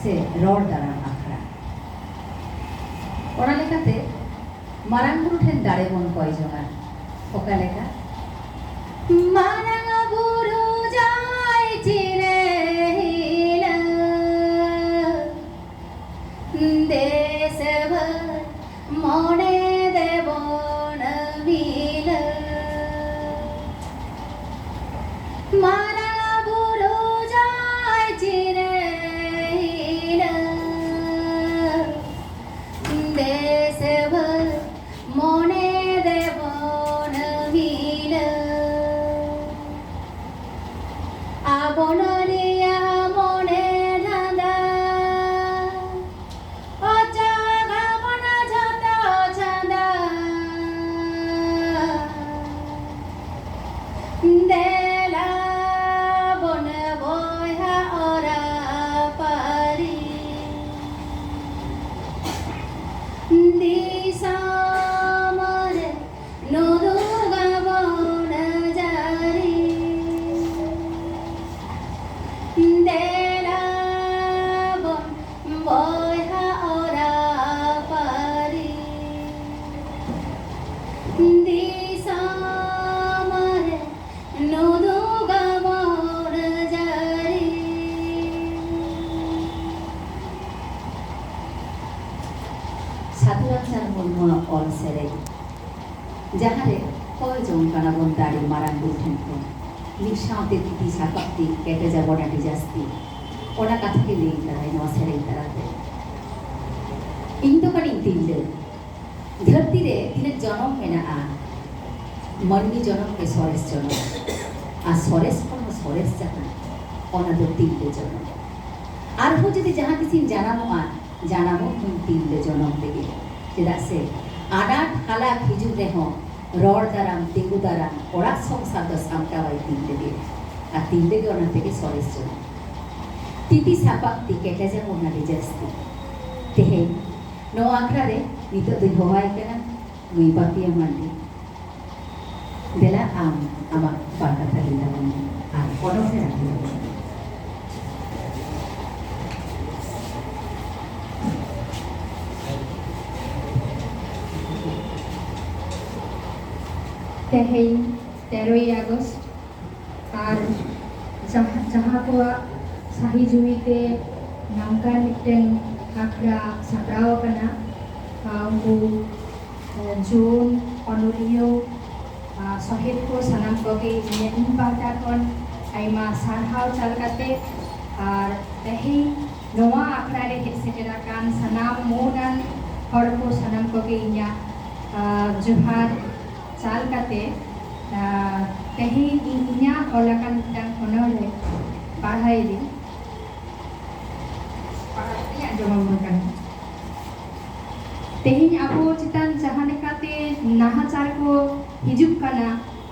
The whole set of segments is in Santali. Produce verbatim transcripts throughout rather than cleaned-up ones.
ᱥᱮ ᱨᱚᱲ ᱫᱟᱨᱟᱢ ᱟᱠᱷᱲᱟ᱾ ᱚᱱᱟ ᱞᱮᱠᱟᱛᱮ ᱢᱟᱨᱟᱝ ᱵᱩᱨᱩ ᱴᱷᱮᱱ ᱫᱟᱲᱮ ᱵᱚᱱ ᱠᱚᱭ ᱡᱚᱝᱟ᱾ ᱚᱠᱟ ᱞᱮᱠᱟ? ᱢᱟᱨᱟᱝ ᱵᱩᱨᱩ ᱡᱟᱭ ᱪᱤᱨᱮ ᱦᱤᱞᱟᱹ, ᱫᱮᱥ ᱵᱷᱟᱹᱨ ᱢᱚᱱᱮ ᱫᱮᱵᱚᱱ ᱢᱤᱞᱟᱹ᱾ ᱢᱟᱨᱟᱝ ᱵᱩᱨᱩ ᱡᱟᱭ ᱪᱤᱨᱮ ᱦᱤᱞᱟᱹ, ᱫᱮᱥ ᱵᱷᱟᱹᱨ ᱢᱚᱱᱮ ᱫᱮᱵᱚᱱ ᱢᱤᱞᱟᱹ᱾ ᱟᱵᱚᱱ ᱨᱮᱭᱟᱜ ᱢᱚᱱᱮ ᱞᱟᱸᱫᱟ, ᱚᱪᱚᱜᱟᱵᱚᱱ ᱡᱷᱚᱛᱚ ᱪᱟᱸᱫᱟ᱾ ᱫᱮᱞᱟ ᱵᱚᱱ ᱵᱚᱭᱦᱟ ᱚᱨᱟ ᱯᱟᱹᱨᱤ᱾ ᱫᱤᱥᱚᱢ ᱨᱮ ᱱᱩᱨᱩᱜᱟᱵᱚᱱ ᱡᱟᱹᱨᱤ᱾ ᱫᱮᱞᱟ ᱵᱚᱱ ᱵᱚᱭᱦᱟ ᱚᱨᱟ ᱯᱟᱹᱨᱤ᱾ ᱫᱤᱥᱚᱢ ᱨᱮ ᱱᱩᱨᱩᱜᱟᱵᱚᱱ ᱡᱟᱹᱨᱤ᱾ ᱥᱟᱹᱫᱷᱩ ᱨᱟᱢᱪᱟᱸᱫᱽ ᱢᱩᱨᱢᱩᱣᱟᱜ ᱚᱞ ᱥᱮᱨᱮᱧ, ᱡᱟᱦᱟᱸ ᱨᱮ ᱠᱚᱭ ᱡᱚᱝ ᱠᱟᱱᱟ ᱵᱚᱱ ᱫᱟᱲᱮ ᱢᱟᱨᱟᱝ ᱵᱩᱨᱩ ᱴᱷᱮᱱ ᱠᱷᱚᱱ, ᱢᱤᱫ ᱥᱟᱶᱛᱮ ᱛᱤ ᱛᱤ ᱥᱟᱯᱟᱵ ᱛᱤ ᱠᱮᱴᱮᱡᱟᱵᱚᱱ ᱟᱹᱰᱤ ᱡᱟᱹᱥᱛᱤ, ᱚᱱᱟ ᱠᱟᱛᱷᱟ ᱜᱮ ᱞᱟᱹᱭ ᱠᱟᱫᱟᱭ ᱱᱚᱣᱟ ᱥᱮᱨᱮᱧ ᱛᱟᱞᱟᱛᱮ᱾ ᱤᱧ ᱫᱚ ᱠᱟᱹᱱᱟᱹᱧ ᱛᱤᱨᱞᱟᱹ, ᱫᱷᱟᱹᱨᱛᱤ ᱨᱮ ᱛᱤᱱᱟᱹᱜ ᱡᱚᱱᱚᱢ ᱢᱮᱱᱟᱜᱼᱟ, ᱢᱟᱹᱱᱢᱤ ᱡᱚᱱᱚᱢ ᱜᱮ ᱥᱚᱨᱮᱥ ᱡᱚᱱᱚᱢ, ᱟᱨ ᱥᱚᱨᱮᱥ ᱠᱷᱚᱱ ᱦᱚᱸ ᱥᱚᱨᱮᱥ ᱡᱟᱦᱟᱸ, ᱚᱱᱟ ᱫᱚ ᱛᱤᱨᱞᱟᱹ ᱡᱚᱱᱚᱢ᱾ ᱟᱨᱦᱚᱸ ᱡᱩᱫᱤ ᱡᱟᱦᱟᱸ ᱛᱤᱥᱤᱧ ᱡᱟᱱᱟᱢᱚᱜᱼᱟ, ᱡᱟᱱᱟᱢᱚᱜ ᱦᱚᱸᱧ ᱛᱤᱨᱞᱟᱹ ᱡᱚᱱᱚᱢ ᱛᱮᱜᱮ᱾ ᱪᱮᱫᱟᱜ ᱥᱮ ᱟᱱᱟᱴ ᱦᱟᱞᱟᱛ ᱦᱤᱡᱩᱜ ᱨᱮᱦᱚᱸ ᱨᱚᱲ ᱫᱟᱨᱟᱢ, ᱛᱤᱸᱜᱩ ᱫᱟᱨᱟᱢ, ᱚᱲᱟᱜ ᱥᱚᱝᱥᱟᱨ ᱫᱚ ᱥᱟᱢᱴᱟᱣᱟᱭ ᱛᱤᱨᱞᱟᱹ ᱜᱮ᱾ ᱟᱨ ᱛᱤᱨᱞᱟᱹ ᱜᱮ ᱚᱱᱟ ᱛᱮᱜᱮ ᱥᱚᱨᱮᱥ ᱡᱚᱱᱚᱢ᱾ ᱛᱤ ᱛᱤ ᱥᱟᱯᱟᱵ ᱛᱤ ᱠᱮᱴᱮᱡᱟᱵᱚᱱ ᱟᱹᱰᱤ ᱡᱟᱹᱥᱛᱤ᱾ ᱛᱮᱦᱮᱧ ᱱᱚᱣᱟ ᱟᱠᱷᱲᱟ ᱨᱮ ᱱᱤᱛᱚᱜ ᱫᱚᱧ ᱦᱚᱦᱚᱣᱟᱭ ᱠᱟᱱᱟ ᱢᱟᱹᱭ ᱯᱟᱯᱤᱭᱟ ᱢᱟᱱᱰᱤ᱾ ᱫᱮᱞᱟ ᱟᱢ ᱟᱢᱟᱜ ᱵᱟᱨ ᱠᱟᱛᱷᱟ ᱞᱟᱹᱭ ᱛᱟᱵᱚᱱ ᱢᱮ ᱟᱨ ᱚᱱᱚᱬᱦᱮ ᱟᱸᱡᱚᱢ ᱟᱵᱚᱱ ᱢᱮ᱾ ᱛᱮᱦᱮᱧ ᱛᱮᱨᱚᱭ ᱟᱜᱚᱥᱴ ᱟᱨ ᱡᱟᱦᱟᱸ ᱡᱟᱦᱟᱸ ᱠᱚᱣᱟᱜ ᱥᱟᱹᱦᱤ ᱡᱩᱦᱤ ᱛᱮ ᱱᱚᱝᱠᱟᱱ ᱢᱤᱫᱴᱮᱱ ᱟᱠᱷᱲᱟ ᱥᱟᱯᱲᱟᱣ ᱟᱠᱟᱱᱟ, ᱟᱨ ᱩᱱᱠᱩ ᱡᱩᱣᱟᱹᱱ ᱚᱱᱚᱞᱤᱭᱟᱹ, ᱟᱨ ᱥᱚᱦᱮᱫ ᱠᱚ ᱥᱟᱱᱟᱢ ᱠᱚᱜᱮ ᱤᱧᱟᱹᱜ ᱤᱧ ᱯᱟᱦᱴᱟ ᱠᱷᱚᱱ ᱟᱭᱢᱟ ᱥᱟᱨᱦᱟᱣ ᱪᱟᱞ ᱠᱟᱛᱮ, ᱟᱨ ᱛᱮᱦᱮᱧ ᱱᱚᱣᱟ ᱟᱠᱷᱲᱟ ᱨᱮ ᱦᱮᱡ ᱥᱮᱴᱮᱨ ᱟᱠᱟᱱ ᱥᱟᱱᱟᱢ ᱢᱟᱹᱱᱟᱱ ᱦᱚᱲ ᱠᱚ ᱥᱟᱱᱟᱢ ᱠᱚᱜᱮ ᱤᱧᱟᱹᱜ, ᱟᱨ ᱡᱚᱦᱟᱨ ᱪᱟᱞ ᱠᱟᱛᱮ, ᱟᱨ ᱛᱮᱦᱮᱧ ᱤᱧ ᱤᱧᱟᱹᱜ ᱚᱞ ᱟᱠᱟᱱ ᱢᱤᱫᱴᱟᱝ ᱚᱱᱚᱬᱦᱮ ᱯᱟᱲᱦᱟᱣ ᱤᱫᱤᱧ ᱯᱟᱲᱦᱟᱣ ᱠᱟᱛᱮ ᱟᱸᱡᱚᱢ ᱟᱵᱚᱱ ᱠᱟᱱᱟ᱾ ᱛᱮᱦᱮᱧ ᱟᱵᱚ ᱪᱮᱛᱟᱱ ᱡᱟᱦᱟᱸ ᱞᱮᱠᱟᱛᱮ ᱱᱟᱦᱟᱪᱟᱨ ᱠᱚ ᱦᱤᱡᱩᱜ ᱠᱟᱱᱟ,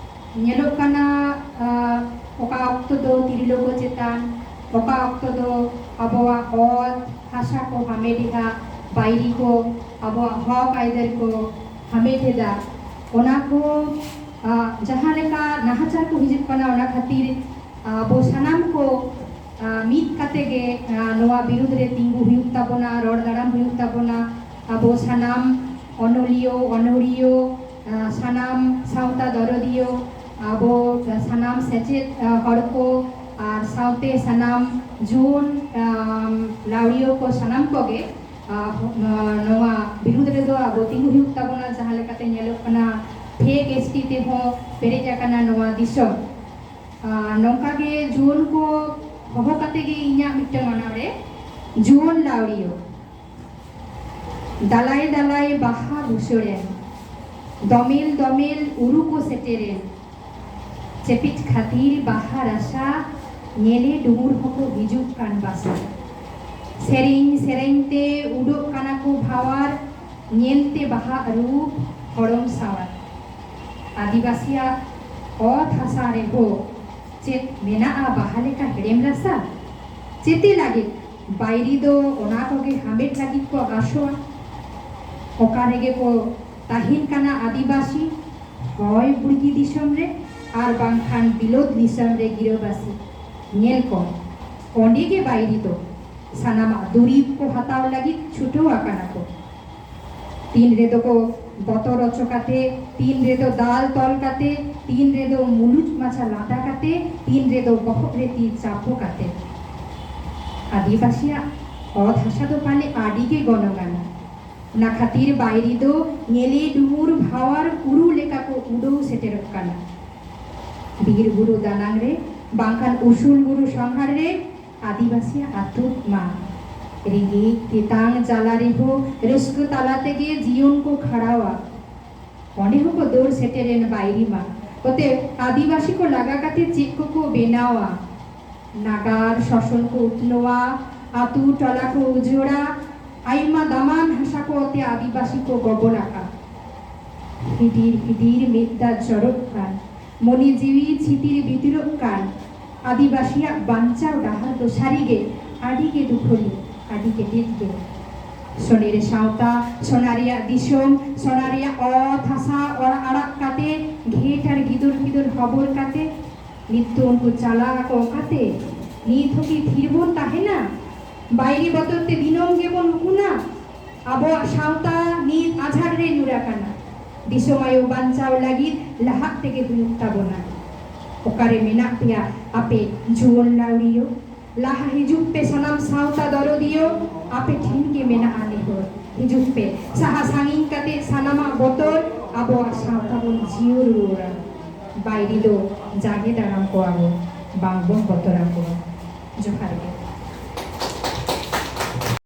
ᱧᱮᱞᱚᱜ ᱠᱟᱱᱟ, ᱟᱸ, ᱚᱠᱟ ᱚᱠᱛᱚ ᱫᱚ ᱛᱤᱨᱞᱟᱹ ᱠᱚ ᱪᱮᱛᱟᱱ, ᱚᱠᱟ ᱚᱠᱛᱚ ᱫᱚ ᱟᱵᱚᱣᱟᱜ ᱚᱛ ᱦᱟᱥᱟ ᱠᱚ ᱦᱟᱢᱮᱴᱮᱫᱟ, ᱵᱟᱭᱨᱤ ᱠᱚ ᱟᱵᱚᱣᱟᱜ ᱦᱚᱠ ᱟᱹᱭᱫᱟᱹᱨ ᱠᱚ ᱦᱟᱢᱮᱴᱮᱫᱟ, ᱚᱱᱟ ᱠᱚ, ᱟᱸ, ᱡᱟᱦᱟᱸ ᱞᱮᱠᱟ ᱱᱟᱦᱟᱪᱟᱨ ᱠᱚ ᱦᱤᱡᱩᱜ ᱠᱟᱱᱟ, ᱚᱱᱟ ᱠᱷᱟᱹᱛᱤᱨ ᱟᱵᱚ ᱥᱟᱱᱟᱢ ᱠᱚ, ᱟᱸ, ᱢᱤᱫ ᱠᱟᱛᱮ ᱜᱮ, ᱟᱸ, ᱱᱚᱣᱟ ᱵᱤᱨᱩᱫᱽ ᱨᱮ ᱛᱤᱸᱜᱩ ᱦᱩᱭᱩᱜ ᱛᱟᱵᱚᱱᱟ, ᱨᱚᱲ ᱫᱟᱲᱟᱢ ᱦᱩᱭᱩᱜ ᱛᱟᱵᱚᱱᱟ᱾ ᱟᱵᱚ ᱥᱟᱱᱟᱢ ᱚᱱᱚᱞᱤᱭᱟᱹ, ᱚᱱᱚᱲᱦᱤᱭᱟᱹ, ᱟᱸ, ᱥᱟᱱᱟᱢ ᱥᱟᱶᱛᱟ ᱫᱚᱨᱚᱫᱤᱭᱟᱹ, ᱟᱵᱚ ᱥᱟᱱᱟᱢ ᱥᱮᱪᱮᱫ, ᱟᱸ, ᱦᱚᱲ ᱠᱚ ᱟᱨ ᱥᱟᱶᱛᱮ ᱥᱟᱱᱟᱢ ᱡᱩᱣᱟᱹᱱ, ᱟᱸ, ᱞᱟᱹᱣᱲᱤᱭᱟᱹ ᱠᱚ ᱥᱟᱱᱟᱢ ᱠᱚᱜᱮ, ᱟᱸ, ᱱᱚᱣᱟ ᱵᱤᱨᱩᱫᱽ ᱨᱮᱫᱚ ᱟᱵᱚ ᱛᱤᱸᱜᱩ ᱦᱩᱭᱩᱜ ᱛᱟᱵᱚᱱᱟ᱾ ᱡᱟᱦᱟᱸ ᱞᱮᱠᱟᱛᱮ ᱧᱮᱞᱚᱜ ᱠᱟᱱᱟ, ᱯᱷᱮᱠ ᱮᱥᱴᱤ ᱛᱮᱦᱚᱸ ᱯᱮᱨᱮᱡ ᱟᱠᱟᱱᱟ ᱱᱚᱣᱟ ᱫᱤᱥᱚᱢ᱾ ᱟᱨ ᱱᱚᱝᱠᱟ ᱜᱮ ᱡᱩᱣᱟᱹᱱ ᱠᱚ ᱦᱚᱦᱚ ᱠᱟᱛᱮ ᱜᱮ ᱤᱧᱟᱹᱜ ᱢᱤᱫᱴᱟᱝ ᱚᱱᱚᱬᱦᱮ, ᱡᱩᱣᱟᱹᱱ ᱞᱟᱹᱣᱲᱤᱭᱟᱹ᱾ ᱫᱟᱞᱟᱭ ᱫᱟᱞᱟᱭ ᱵᱟᱦᱟ ᱵᱩᱥᱟᱹᱲᱮᱱ, ᱫᱚᱢᱮᱞ ᱫᱚᱢᱮᱞ ᱩᱨᱩ ᱠᱚ ᱥᱮᱴᱮᱨᱮᱱ, ᱪᱮᱯᱮᱡ ᱠᱷᱟᱹᱛᱤᱨ ᱵᱟᱦᱟ ᱨᱟᱥᱟ ᱧᱮᱞᱮ ᱰᱩᱢᱩᱨ ᱦᱚᱸᱠᱚ ᱦᱤᱡᱩᱜ ᱠᱟᱱ ᱵᱟᱥᱟ᱾ ᱥᱮᱨᱮᱧ ᱥᱮᱨᱮᱧ ᱛᱮ ᱩᱰᱩᱠ ᱠᱟᱱᱟ ᱠᱚ ᱵᱷᱟᱣᱟᱨ, ᱧᱮᱞᱛᱮ ᱵᱟᱦᱟ ᱨᱩᱯ ᱦᱚᱲᱚᱢ ᱥᱟᱶᱟᱨ᱾ ᱟᱹᱫᱤᱵᱟᱹᱥᱤᱭᱟᱜ ᱚᱛ ᱦᱟᱥᱟ ᱨᱮᱦᱚᱸ ᱪᱮᱫ ᱢᱮᱱᱟᱜᱼᱟ ᱵᱟᱦᱟ ᱞᱮᱠᱟ ᱦᱮᱲᱮᱢ ᱨᱟᱥᱟ? ᱪᱮᱛᱮ ᱞᱟᱹᱜᱤᱫ ᱵᱟᱭᱨᱤ ᱫᱚ ᱚᱱᱟ ᱠᱚᱜᱮ ᱦᱟᱢᱮᱴ ᱞᱟᱹᱜᱤᱫ ᱠᱚ ᱟᱥᱚᱜᱼᱟ᱾ ᱚᱠᱟ ᱨᱮᱜᱮ ᱠᱚ ᱛᱟᱦᱮᱱ ᱠᱟᱱᱟ ᱟᱹᱫᱤᱵᱟᱹᱥᱤ, ᱦᱚᱭ ᱵᱩᱲᱜᱤ ᱫᱤᱥᱚᱢ ᱨᱮ ᱟᱨ ᱵᱟᱝᱠᱷᱟᱱ ᱵᱤᱞᱚᱛ ᱫᱤᱥᱚᱢ ᱨᱮ ᱜᱤᱨᱟᱹᱵᱟᱹᱥᱤ᱾ ᱧᱮᱞ ᱠᱚᱢ, ᱚᱸᱰᱮ ᱜᱮ ᱵᱟᱭᱨᱤ ᱫᱚ ᱥᱟᱱᱟᱢᱟᱜ ᱫᱩᱨᱤᱵᱽ ᱠᱚ ᱦᱟᱛᱟᱣ ᱞᱟᱹᱜᱤᱫ ᱪᱷᱩᱴᱟᱹᱣ ᱟᱠᱟᱱᱟ ᱠᱚ᱾ ᱛᱤᱱ ᱨᱮᱫᱚ ᱠᱚ ᱵᱚᱛᱚᱨ ᱚᱪᱚ ᱠᱟᱛᱮ, ᱛᱤᱱ ᱨᱮᱫᱚ ᱫᱟᱞ ᱛᱚᱞ ᱠᱟᱛᱮ, ᱛᱤᱱ ᱨᱮᱫᱚ ᱢᱩᱞᱩᱡ ᱢᱟᱪᱷᱟ ᱞᱟᱸᱫᱟ ᱠᱟᱛᱮ, ᱛᱤᱱ ᱨᱮᱫᱚ ᱵᱚᱦᱚᱜ ᱨᱮ ᱛᱤ ᱪᱟᱯᱚ ᱠᱟᱛᱮ᱾ ᱟᱹᱫᱤᱵᱟᱹᱥᱤᱭᱟᱜ ᱚᱛ ᱦᱟᱥᱟ ᱫᱚ ᱯᱟᱞᱮ ᱟᱹᱰᱤ ᱜᱮ ᱜᱚᱱᱚᱝ ᱟᱱᱟ᱾ ᱚᱱᱟ ᱠᱷᱟᱹᱛᱤᱨ ᱵᱟᱭᱨᱤ ᱫᱚ ᱧᱮᱞᱮ ᱰᱩᱢᱩᱨ ᱵᱷᱟᱣᱟᱨ ᱩᱨᱩ ᱞᱮᱠᱟ ᱠᱚ ᱩᱰᱟᱹᱣ ᱥᱮᱴᱮᱨᱚᱜ ᱠᱟᱱᱟ᱾ ᱵᱤᱨ ᱵᱩᱨᱩ ᱫᱟᱱᱟᱝ ᱨᱮ ᱵᱟᱝᱠᱷᱟᱱ ᱩᱥᱩᱞ ᱵᱩᱨᱩ ᱥᱟᱸᱜᱷᱟᱨ ᱨᱮ ᱟᱹᱫᱤᱵᱟᱹᱥᱤᱭᱟᱜ ᱟᱹᱛᱩ ᱢᱟ᱾ ᱨᱤᱸᱜᱤᱡ ᱛᱮᱛᱟᱝ ᱡᱟᱞᱟ ᱨᱮᱦᱚᱸ ᱨᱟᱹᱥᱠᱟᱹ ᱛᱟᱞᱟ ᱛᱮᱜᱮ ᱡᱤᱭᱚᱱ ᱠᱚ ᱠᱷᱟᱲᱟᱣᱟ᱾ ᱚᱸᱰᱮ ᱦᱚᱸᱠᱚ ᱫᱟᱹᱲ ᱥᱮᱴᱮᱨᱮᱱ ᱵᱟᱭᱨᱤ ᱢᱟ᱾ ᱚᱛᱮ ᱟᱹᱫᱤᱵᱟᱹᱥᱤ ᱠᱚ ᱞᱟᱜᱟ ᱠᱟᱛᱮ ᱪᱮᱫ ᱠᱚᱠᱚ ᱵᱮᱱᱟᱣᱟ? ᱱᱟᱜᱟᱨ ᱥᱚᱥᱚᱱ ᱠᱚ ᱩᱛᱱᱟᱹᱣᱟ, ᱟᱹᱛᱩ ᱴᱚᱞᱟ ᱠᱚ ᱩᱡᱟᱹᱲᱟ, ᱟᱭᱢᱟ ᱫᱟᱢᱟᱱ ᱦᱟᱥᱟ ᱠᱚ ᱚᱛᱮ ᱟᱹᱫᱤᱵᱟᱹᱥᱤ ᱠᱚ ᱜᱚᱵᱚᱞ ᱟᱠᱟᱫ᱾ ᱦᱤᱰᱤᱨ ᱦᱤᱰᱤᱨ ᱢᱮᱫ ᱫᱟᱜ ᱡᱚᱨᱚᱜ ᱠᱟᱱ, ᱢᱚᱱᱮ ᱡᱤᱣᱤ ᱪᱷᱤᱛᱤᱨ ᱵᱤᱛᱤᱨᱚᱜ ᱠᱟᱱ᱾ ᱟᱹᱫᱤᱵᱟᱹᱥᱤᱭᱟᱜ ᱵᱟᱧᱪᱟᱣ ᱰᱟᱦᱟᱨ ᱫᱚ ᱥᱟᱹᱨᱤᱜᱮ ᱟᱹᱰᱤ ᱜᱮ ᱫᱩᱠᱷᱟᱹᱞᱤ, ᱟᱹᱰᱤ ᱜᱮ ᱫᱤᱠ ᱜᱮ᱾ ᱥᱚᱱᱮᱨ ᱥᱟᱶᱛᱟ, ᱥᱚᱱᱟ ᱨᱮᱭᱟᱜ ᱫᱤᱥᱚᱢ, ᱥᱚᱱᱟ ᱨᱮᱭᱟᱜ ᱚᱛ ᱦᱟᱥᱟ ᱚᱲᱟᱜ ᱟᱲᱟᱜ ᱠᱟᱛᱮ, ᱜᱷᱮᱴ ᱟᱨ ᱜᱤᱫᱩᱨ ᱯᱤᱫᱩᱨ ᱦᱚᱵᱚᱨ ᱠᱟᱛᱮ, ᱱᱤᱛ ᱫᱚ ᱩᱱᱠᱩ ᱪᱟᱞᱟᱜ ᱟᱠᱚ ᱚᱠᱟᱛᱮ? ᱱᱤᱛ ᱦᱚᱸ ᱠᱤ ᱛᱷᱤᱨ ᱵᱚᱱ ᱛᱟᱦᱮᱱᱟ? ᱵᱟᱭᱨᱤ ᱵᱚᱛᱚᱨ ᱛᱮ ᱫᱤᱱᱟᱹᱢ ᱜᱮᱵᱚᱱ ᱩᱠᱩᱱᱟ᱾ ᱟᱵᱚᱣᱟᱜ ᱥᱟᱶᱛᱟ ᱱᱤᱛ ᱟᱡᱷᱟᱴ ᱨᱮ ᱧᱩᱨ ᱟᱠᱟᱱᱟ᱾ ᱫᱤᱥᱚᱢ ᱟᱭᱳ ᱵᱟᱧᱪᱟᱣ ᱞᱟᱹᱜᱤᱫ ᱞᱟᱦᱟᱜ ᱛᱮᱜᱮ ᱦᱩᱭᱩᱜ ᱛᱟᱵᱚᱱᱟ᱾ ᱚᱠᱟᱨᱮ ᱢᱮᱱᱟᱜ ᱯᱮᱭᱟ ᱟᱯᱮ ᱡᱩᱣᱟᱹᱱ ᱞᱟᱹᱣᱲᱤᱭᱟᱹ? ᱞᱟᱦᱟ ᱦᱤᱡᱩᱜ ᱯᱮ ᱥᱟᱱᱟᱢ ᱥᱟᱶᱛᱟ ᱫᱚᱨᱚᱫᱤᱭᱟᱹ, ᱟᱯᱮ ᱴᱷᱮᱱ ᱜᱮ ᱢᱮᱱᱟᱜᱼᱟ ᱱᱮᱦᱚᱨ᱾ ᱦᱤᱡᱩᱜ ᱯᱮ, ᱥᱟᱦᱟ ᱥᱟᱺᱜᱤᱧ ᱠᱟᱛᱮ ᱥᱟᱱᱟᱢᱟᱜ ᱵᱚᱛᱚᱨ ᱟᱵᱚᱣᱟᱜ ᱥᱟᱶᱛᱟ ᱵᱚᱱ ᱡᱤᱭᱟᱹᱲ ᱨᱩᱣᱟᱹᱲᱟ᱾ ᱵᱟᱭᱨᱤ ᱫᱚ ᱡᱟᱸᱜᱮ ᱫᱟᱨᱟᱢ ᱠᱚᱣᱟ ᱵᱚᱱ, ᱵᱟᱝ ᱵᱚᱱ ᱵᱚᱛᱚᱨ ᱟᱠᱚᱣᱟ᱾ ᱡᱚᱦᱟᱨ ᱜᱮ᱾